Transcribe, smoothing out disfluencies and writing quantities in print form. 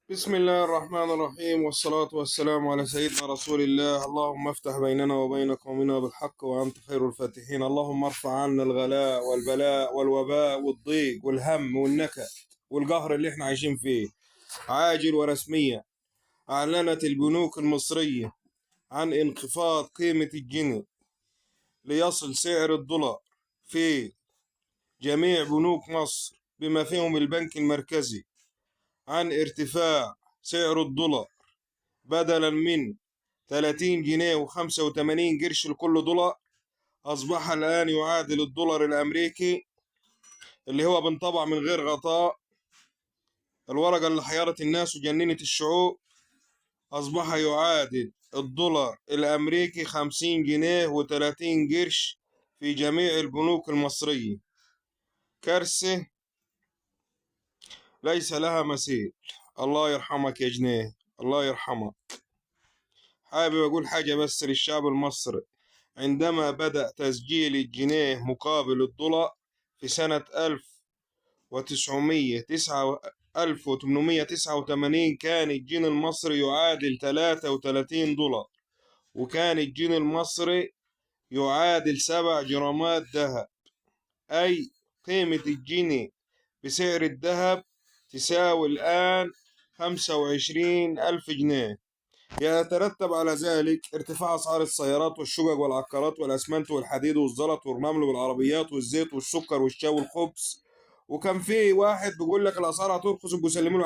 بسم الله الرحمن الرحيم، والصلاة والسلام على سيدنا رسول الله. اللهم افتح بيننا وبين قومنا بالحق وأنت خير الفاتحين. اللهم ارفع عنا الغلاء والبلاء والوباء والضيق والهم والنكد والقهر اللي احنا عايشين فيه. عاجل ورسمية، أعلنت البنوك المصرية عن انخفاض قيمة الجنيه ليصل سعر الدولار في جميع بنوك مصر بما فيهم البنك المركزي عن ارتفاع سعر الدولار بدلا من 30 جنيه و85 قرش لكل دولار، أصبح الآن يعادل الدولار الأمريكي اللي هو بنطبع من غير غطاء، الورقة اللي حيرت الناس وجننت الشعوب، أصبح يعادل الدولار الأمريكي 50 جنيه و30 قرش في جميع البنوك المصرية. كارثة ليس لها مثيل. الله يرحمك يا جنيه، الله يرحمك. حابب أقول حاجة بس للشعب المصري: عندما بدأ تسجيل الجنيه مقابل الدولار في سنة 1889 كان الجنيه المصري يعادل 33 دولار، وكان الجنيه المصري يعادل 7 جرامات ذهب، أي قيمة الجنيه بسعر الذهب تساوي الآن 25,000 جنيه. يترتب على ذلك ارتفاع أسعار السيارات والشقق والعقارات والأسمنت والحديد والزلط والرمل والعربيات والزيت والسكر والشاي والخبز. وكان في واحد بيقول لك الأسعار هترخص وبيسلموا له عليه.